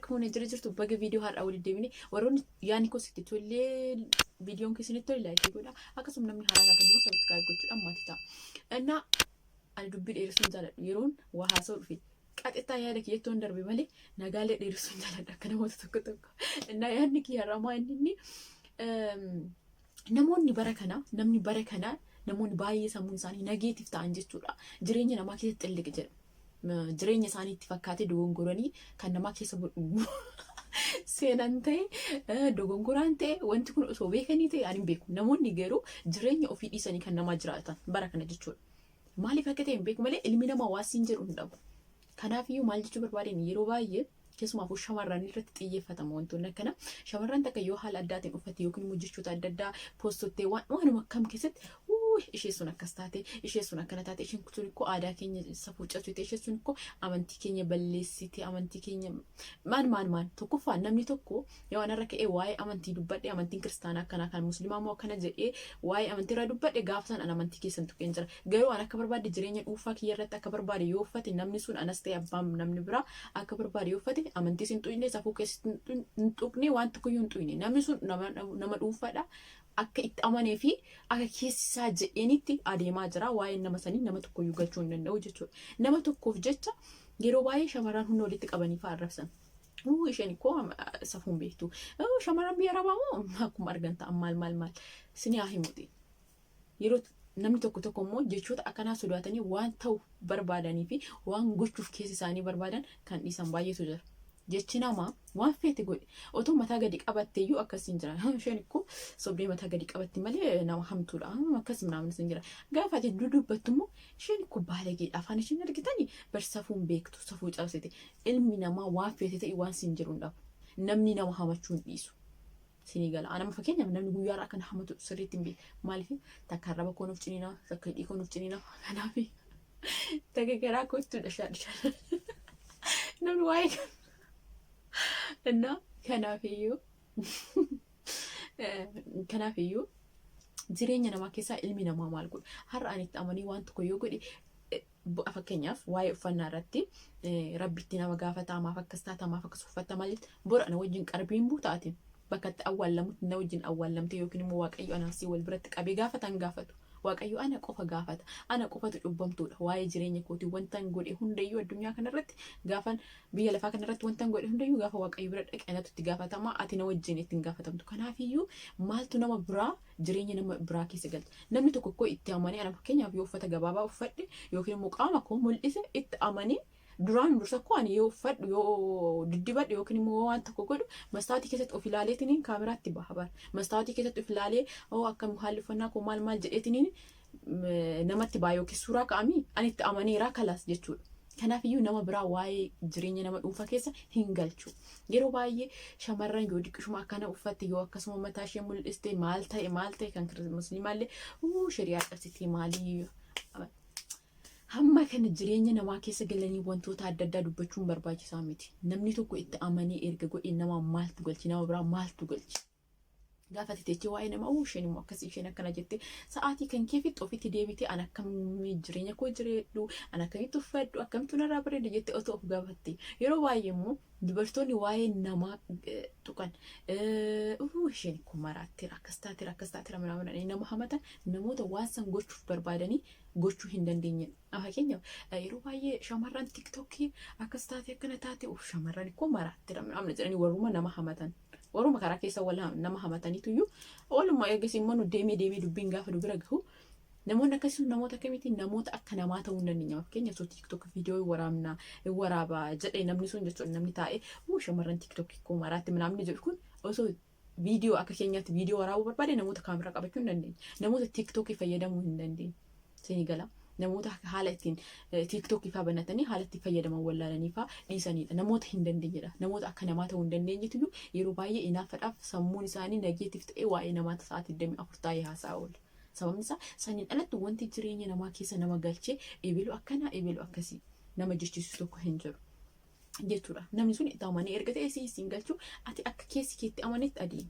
Harka fuune, jira jirtu? Baga viidiyoo har'aa walitti deebine. Warroonni yaadni koo sitti tolee, viidiyoon keessanitti tole, like godha. Akkasuma namni haaraa taatan immoo subscribe gochuudhaan maatii ta'a. Innaa ani dubbii dheeressuu hin jaaladhu. Yeroon waa haasa'u dhufe qaxixaa yaada kiyyattoon darbe malee nagaalee dheeressuu hin jaaladhu akka namoota tokko tokko. Innaa yaadni kiyya har'aa maa inni namoonni bara kana, namni bara kana, namoonni baay'ee sammuun isaanii negative ta'an jechuudha. Jireenya namaa keessatti xilliqi jedhu. Jireenya isaanii itti fakkaatee dogongoranii kan namaa keessa seenan ta'e, dogongoraan ta'e, wanti kun osoo beekanii ta'e ani hin beeku. Namoonni garuu jireenya ofii dhiisanii kan namaa jiraatan bara kana jechuudha. Maaliif akka ta'e hin beeku malee ilmi namaa waa siin jedhu hin dhabu. Kanaafiyyuu maal jechuu barbaadeen, yeroo baay'ee keessumaafuu shamarran irratti xiyyeeffatama wantoonni akkana. Shamarran takka yoo haala addaatiin uffatte yookiin immoo jechoota adda addaa poostottee waan waanuma akkam keessatti, ishee sun akkas taate, ishee sun akkana taate, isheen sun ikkoo aadaa keenya safuu cabsite, ishee sun ikkoo amantii keenya balleessite, amantii keenya maan maan maan. Tokkoffaa, namni tokko yoo anarra ka'ee waa'ee amantii dubbadhe, amantiin kiristaanaa akkanaa, kan musliimaa immoo akkana jedhee waa'ee amantii irraa dubbadhe, gaafa san an amantii keessan tuqeen jira. Garuu an akka barbaade jireenya dhuunfaa kiyya irratti akka barbaade yoo uffate, namni sun anas ta'e abbaan namni biraa akka barbaade yoo uffate, amantii hin tuqne, safuu keessatti hin tuqne, waan tokkoyyuu hin tuqne. Namni sun nama dhuunfaadha. Akka itti amanee fi akka keessi isaa jedheenitti adeemaa jira. Waa'een nama sanii nama tokkoyyuu galchuu hin danda'u jechuudha. Nama tokkoof jecha yeroo baay'ee shamarran humna walitti qabanii fa'aa arrabsan. Isheen ikkoo safuun beektu. Shamarran biyya arabaa moo akkuma argan ta'an maal maal maal isin haa himuuti. Yeroo namni tokko tokko immoo jechoota akkanaa sodaatanii waan ta'u barbaadanii fi waan gochuuf keessa isaanii barbaadan kan dhiisan baay'eetu jira. Jechi namaa waan feete godhe otoo mataa gadi qabatte iyyuu akkasiin jira. Isheen ikkoo sobdee mataa gadi qabatti malee nama hamtuudha. Akkas namni sin jira. Gaafa ati dudubbattu immoo isheen ikkoo baalageedha. Afaan isheen argitanii bar safuun beektu, safuu cabsite. Ilmi namaa waan feete ta'e waan sin jiru hin dhabu. Namni nama hamachuu hin dhiisu. Sinii gala. Anama fakkeenyaaf namni guyyaa irraa akkana hamatu sirriitti hin beeku. Maaliif? Takka arraba koo nuuf ciniina, takka hidhii koo nuuf ciniina. Kanaaf takka garaa kootti dhashaa dhashaa. Namni waa'ee kana. Innaa kanaafiyyuu jireenya namaa keessaa ilmi namaa maal godha? Har'a ani itti amanii waan tokko yoo godhe, fakkeenyaaf waa'ee uffannaa irratti rabbitti nama gaafata, maaf akkas taata, maaf akkas uffatta, maal jette, bor ana wajjin qarbiin buutaati bakka itti awwaallamutti na wajjin awwaallamte yookiin immoo Waaqayyo anaa si wal biratti qabee gaafata hin gaafatu. Waaqayyo ana qofa gaafata. Ana qofatu cubbamtuudha. Waa'ee jireenya kootii wantan godhe hundayyuu addunyaa kanarratti, gaafan biyya lafaa kanarratti wantan godhe hundayyuu, gaafa Waaqayyo bira dhaqe anatu itti gaafatama. Ati na wajjin ittiin gaafatamtu. Kanaafiyyuu maaltu nama biraa jireenya nama biraa keessa galcha? Namni tokko koo itti amanee, ana fakkeenyaaf yoo uffata gabaabaa uffadhe yookiin immoo qaama koo mul'ise, itti amanee duraan dursa koo ani yoo uffadhu, yoo diddibadhu yookiin immoo waan tokko godhu, mastaawatii keessatti of ilaaleetiniin kaameraatti baha bara. Mastaawatii keessatti of ilaalee, oo akkam haalli uffannaa koo maal maal jedheetiniin namatti baha yookiin suuraa ka'amii ani itti amaneeraa kalaas jechuudha. Kanaafiyyuu nama biraa waa'ee jireenya nama dhuunfaa keessa hin galchu. Yeroo baay'ee shamarran yoo diqqishuma akkana uffatte, yoo akkasuma mataa ishee mul'iste, maal ta'e maal ta'e, kan musliimaallee shari'aa cabsitee maalii. Hamma kana jireenya namaa keessa galanii wantoota adda addaa dubbachuun barbaachisaa miti. Namni tokko itti amanee erga godhe nama maaltu galchi? Nama biraa maaltu galchi? Gaafa ati teechee waa'ee namaa, isheen immoo akkasii, isheen akkana jettee sa'aatii kan kee fixxu, ofitti deebitee an akkamii jireenya koo jireedhu, an akkamitti uffadhu, akkamittu narraa bareeda jettee otoo of gaafatte. Yeroo baay'ee immoo dubartoonni waa'ee namaa tuqan, isheen kun maraatteera, akkas taateera, akkas taateera, minaamin nama hamatan, namoota waan san gochuuf barbaadanii gochuu hin dandeenyedha. Fakkeenyaaf yeroo baay'ee shamarran TikTokii akkas taate, akkana taate, shamarran koo maraatteera minaamin jedhanii warruma nama hamatan. Warruma karaa keessa wal nama hamataniitu iyyuu walumaa eegas immoo nu deemee deemee dubbiin gaafa nu bira gahu, namoonni akkasii namoota akkamiiti? Namoota akka namaa ta'uu hin dandeenye. Fakkeenyaaf osoo TikTok viidiyoo waraabna waraabaa jedhee namni sun jechuudha, namni taa'ee shamarran TikTok koo maraatti namni jedhu kun osoo viidiyoo akka keenyaatti viidiyoo waraabuu barbaade, namoota kaameraa qabachuu hin dandeenye. Namoota TikTokii fayyadamuu hin dandeenye. Isinii gala. Namoota haala ittiin TikTokii fa'aa banatanii haala itti fayyadaman wallaalanii fa'aa dhiisanidha. Namoota hin dandeenyedha. Namoota akka namaa ta'uu hin dandeenyetu yeroo baay'ee inaaffadhaaf sammuun isaanii negative ta'ee waa'ee namaa sa'aatii 24 taa'ee haasa'aa oola. Sababni isaa saniin alatti wanti jireenya namaa keessa nama galchee eebelu akkanaa, eebelu akkasii nama jechiisu tokko hin jiru jechuudha. Namni sun itti amanee erga ta'e siin galchu, ati akka keessi keetti amanetti adeemi.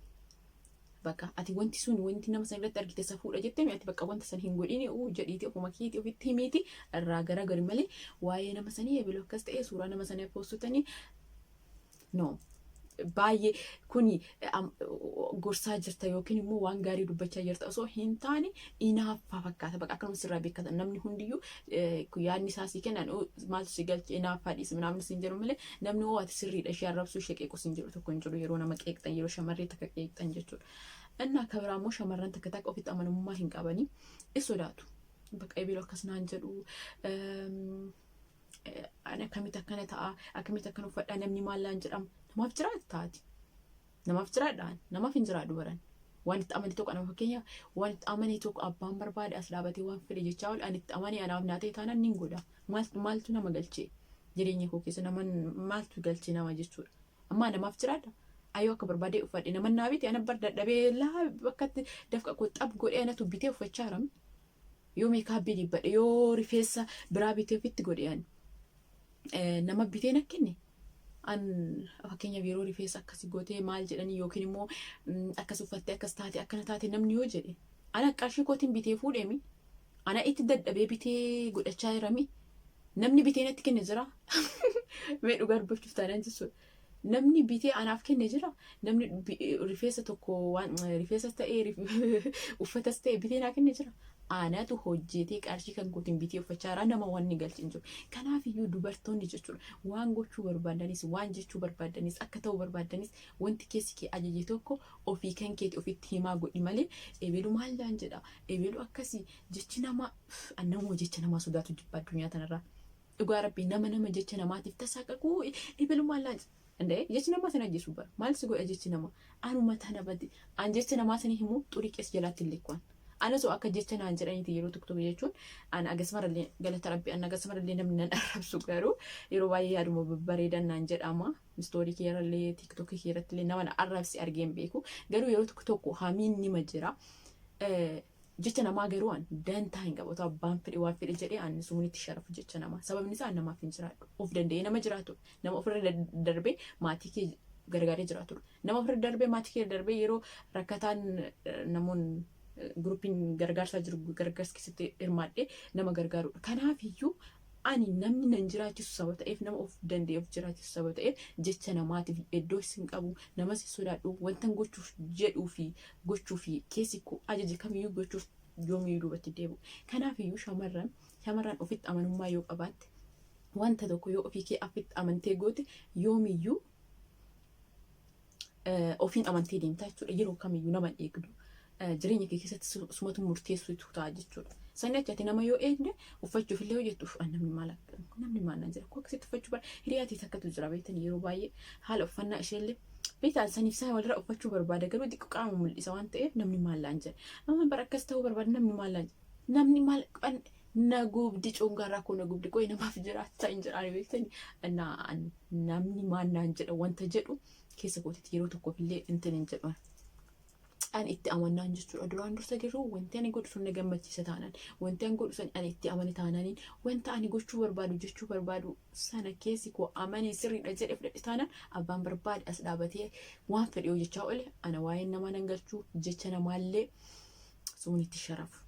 Bakka ati wanti sun, wanti nama san irratti argite safuudha jettee, ati bakka wanta san hin godhini uu jedhiiti ofuma keetii ofitti himiiti irraa garagari malee waa'ee nama sanii eebelu akkas ta'e suuraa nama sanii poostotanii. No. Baay'ee kuni gorsaa jirta yookiin immoo waan gaarii dubbachaa jirta osoo hin taane inaaffaa fakkaata. Bakka akkanuma sirraa beekkatan namni hundiyyuu yaadni isaa sii kennan maaltu si galche, inaaffaa dhiisi namni siin jedhu malee namni hoo ati sirriidha ishee arrabsuu, ishee qeequ siin jedhu tokko hin jiru yeroo nama qeeqxan, yeroo shamarree takka qeeqxan jechuudha. Inni akka biraa immoo shamarran takka takka ofitti amanamummaa hin qabanii, ni sodaatu. Bakka ebilu akkas naan jedhu, ani akkamitti akkana ta'a, akkamitti akkana uffadha, namni maal naan jedhama. Namaaf jiraata taati. Namaaf jiraadhaan namaaf hin jiraadhu baran. Waan itti amane tokko, nama fakkeenya waan itti amane tokko abbaan barbaade as dhaabatee waan fedhe jechaa oolu, ani itti amane anaaf naa ta'e taanaan nin godha. Maaltu nama galchee jireenya koo keessa nama maaltu galchee nama jechuudha. Ammaa namaaf jiraadha. Ayyoo akka barbaadee uffadhe nama naa bite, ana bar dadhabee laa bakkatti dafqa koo xab godhee anatu bitee uffachaa jiram. Yoo makeup dibbadhe, yoo rifeensa biraa bitee ofitti godhe, ani nama bitee na kenne. An fakkeenyaaf yeroo rifeensa akkasi gootee maal jedhanii yookiin immoo akkas uffattee akkas taate akkana taate namni yoo jedhe, ana qarshii kootiin bitee fuudheemi, ana itti dadhabee bitee godhachaa jirami, namni bitee natti kenne jira? Mee dhugaa dubbachuuf taanaan jechuudha. Namni bitee anaaf kenne jira? Namni rifeensa tokko waan rifeensas ta'ee uffatas ta'e bitee naa kenne jira? Anatu hojjetee qarshii kan kootiin bitee uffachaa jira, nama wanni galche hin jiru. Kanaaf iyyuu dubartoonni jechuudha, waan gochuu barbaadanis, waan jechuu barbaadanis, akka ta'uu barbaadanis, wanti keessi kee ajaje tokko ofii kan keeti ofitti himaa godhi malee ebelu maal naan jedha, ebelu akkasii jechi nama nama jecha namaa sodaatu jibba addunyaa tanarraa. Dhugaa Rabbii, nama jecha namaatiif tasaaqaquu, ebelu maal naan jedha. Jechi namaa sana ajjeesu bara. Maal si godha jechi namaa? Anuma tana badi. An jecha namaa sanii himuu xurii keessa jalaatti hin lekku'an. Ana osoo akka jecha naan jedhaniiti yeroo tokko tokko jechuun an agasmarallee, galata Rabbii, an agasmarallee namni nan arrabsu, garuu yeroo baay'ee yaaduma babbareedan naan jedhama. Story kiyyarallee, TikTokii kiyyarrattillee nama na arrabsi argee hin beeku. Garuu yeroo tokko tokko hamiin nima jira. Jecha namaa garuu an dantaa hin qabu. Otoo abbaan fedhe waan fedhe jedhee an sumuunitti sharafu jecha namaa. Sababni isaa namaaf hin jiraadhu. Of danda'ee nama jiraatu. Nama ofirra darbee maatii kee gargaaree jiraatudha. Nama ofirra darbee maatii kee darbee yeroo rakkataan namoonni groupiin gargaarsaa jiru gargaarsa keessatti hirmaadhee nama gargaarudha. Kanaaf iyyuu ani namni nan jiraachisu saba ta'eef, nama of danda'ee of jiraachisu saba ta'eef, jecha namaatiif iddoo hin qabu, namas hin sodaadhu. Wantan gochuuf jedhuu fi gochuu fi keessi koo ajaje kamiyyuu gochuuf yoomiyyuu duubatti deebi'u. Kanaaf iyyuu shamarran ofitti amanummaa yoo qabaatte, wanta tokko yoo ofii kee ofitti amantee goote, yoomiyyuu ofiin amantee deemtaa jechuudha. Yeroo kamiyyuu nama hin eegdu. Jireenya kee keessatti sumatu murteessitu ta'a jechuudha. Sani achi ati nama yoo eegde uffachuuf illee hojjettu namni maal naan jira, koo akkasitti uffachuu bara hiriyaatii takkatu jira beektanii, yeroo baay'ee haala uffannaa isheellee beektaa saniif isaa walirra uffachuu barbaada, garuu xiqqoo qaama mul'isa waan ta'eef namni maal naan jedha. Amma bara akkas ta'uu barbaada, namni maal naan jedha, namni maal na gubdi, coongaarraa koo na gubdi, qoy namaaf jiraachaa hin jiraani beektanii, namni maal naan jedha wanta jedhu keessa kootitti yeroo tokkoof illee intin hin jedhu. Ani itti amannaan jechuudha. Duraan dursa garuu wanti ani godhu sun na gammachiisa taanaan, wanti ani godhu sun ani itti amane taanaaniin, wanta ani gochuu barbaadu, jechuu barbaadu sana keessi koo amanee sirriidha jedhe fudhadhe taanaan, abbaan barbaade as dhaabatee waan fedhe yoo jechaa oole ana waa'een namaa nan galchuu, jecha namaallee sumuun itti sharafu.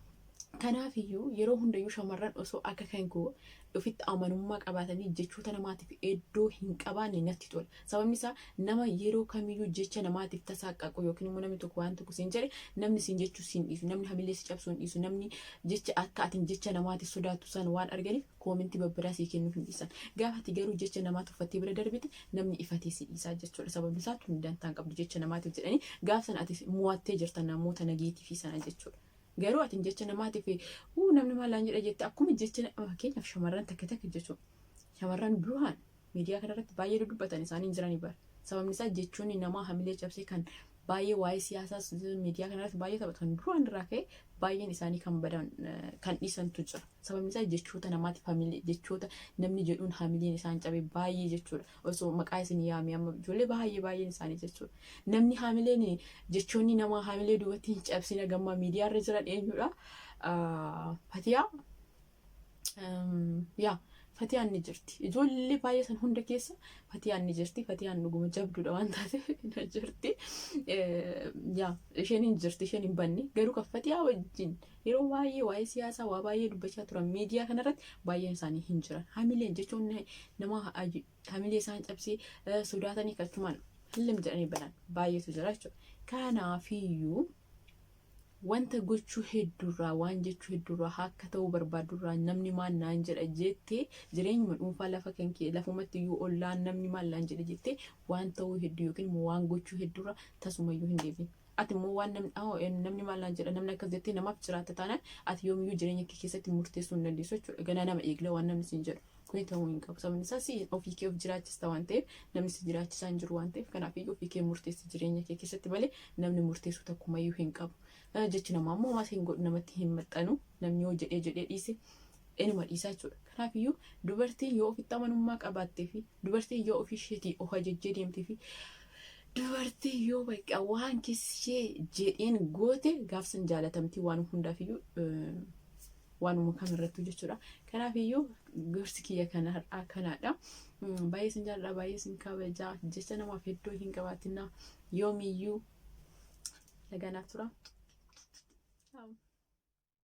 Kanaaf iyyuu yeroo hundayyuu shamarran osoo akka kan koo ofitti amanummaa qabaatanii jechoota namaatiif iddoo hin qabaanne natti tola. Sababni isaa nama yeroo kamiyyuu jecha namaatiif tasaaqaqu yookiin immoo namni tokko waan tokko siin jedhe, namni siin jechuu siin dhiisu, namni hamilee si cabsuu hin dhiisu, namni jecha akka atin jecha namaatiif sodaattu san waan arganiif comment babbadaa sii kennuuf hin dhiisan. Gaafa ati garuu jecha namaa tuffattee bira darbite, namni ifatee si dhiisaa jechuudha. Sababni isaa tun dantaan qabdu jecha namaatiif jedhanii gaaf sana ati mo'attee jirta namoota nageetii fi sana jechuudha. Garuu ati jecha namaatiif namni maal naan jedha jette, akkuma jecha fakkeenyaaf shamarran takka takka jechuudha. Shamarran duraan miidiyaa kanarratti baay'ee dubbatan isaanii hin jiranii bara. Sababni isaa jechoonni namaa hamilee cabsee kan baay'ee waa'ee siyaasaas miidiyaa kanarratti baay'ee taphatan duraan irraa ka'e baay'een isaanii kan badan kan dhiisantu jira. Sababni isaa jechoota namaatiif hamilee, jechoota namni jedhuun hamileen isaan cabe baay'ee jechuudha. Osoo maqaa isin yaame amma ijoollee baay'ee baay'een isaanii jechuudha. Namni hamileen jechoonni namaa hamilee duubatti hin cabsina gammaa miidiyaa irra jiran eenyudha? Fatiyaa. Yaa, Fatiyaan ni jirti. Ijoollee baay'ee san hunda keessa Fatiyaan ni jirti. Fatiyaan dhuguma jabduudha waan taateef ni jirti. Yaa, isheen hin jirti, isheen hin banne. Garuu kan Fatiyaa wajjin yeroo baay'ee waa'ee siyaasaa waa baay'ee dubbachaa turan miidiyaa kanarratti baay'een isaanii hin jiran. Hamileen jechuun nama hamilee isaan cabsee sodaatanii kachumaan hillim jedhanii banan baay'eetu jira jechuudha. Kanaafiyyuu wanta gochuu hedduurraa, waan jechuu hedduurraa, akka ta'uu barbaadurraa, namni maal naan jedha jettee, jireenyuma dhuunfaa lafa kan kee lafumatti iyyuu ollaan namni maal naan jedha jettee waan ta'uu hedduu yookiin immoo waan gochuu hedduurraa tasumayyuu hin deebiin. Ati immoo waan namni maal naan jedha, namni akkas jettee namaaf jiraatta taanaan, ati yoomiyyuu jireenya kee keessatti murteessuu hin dandeessu jechuudha. Ganaa nama eegla waan namni siin jedhu. Kuni ta'uu hin qabu. Sababni isaas ofii kee of jiraachista waan ta'eef, namni si jiraachisaa hin jiru waan ta'eef, kanaafiyyuu ofii kee murteessi jireenya kee keessatti malee namni murteessuu takkumayyuu hin qabu. Jechi namaa immoo homaa hin godhu, namatti hin maxxanu. Namni yoo jedhee jedhee dhiise inuma dhiisaa jechuudha. Kanaafiyyuu dubartiin yoo ofitti amanummaa qabaattee fi dubartiin yoo ofii isheetii of ajajjee deemtee fi dubartiin yoo bakka waan keessishee jedheen goote, gaafsan jaalatamtii waan hundaafiyyuu, waanuma kamirrattuu jechuudha. Kanaaf iyyuu gorsi kiyya kana har'aa kanaadha. Baay'ee isin jaalladha, baay'ee isin kabajaa. Jecha namaaf hedduu hin qabaatinaa. Yoomiyyuu nagaa naaf tura.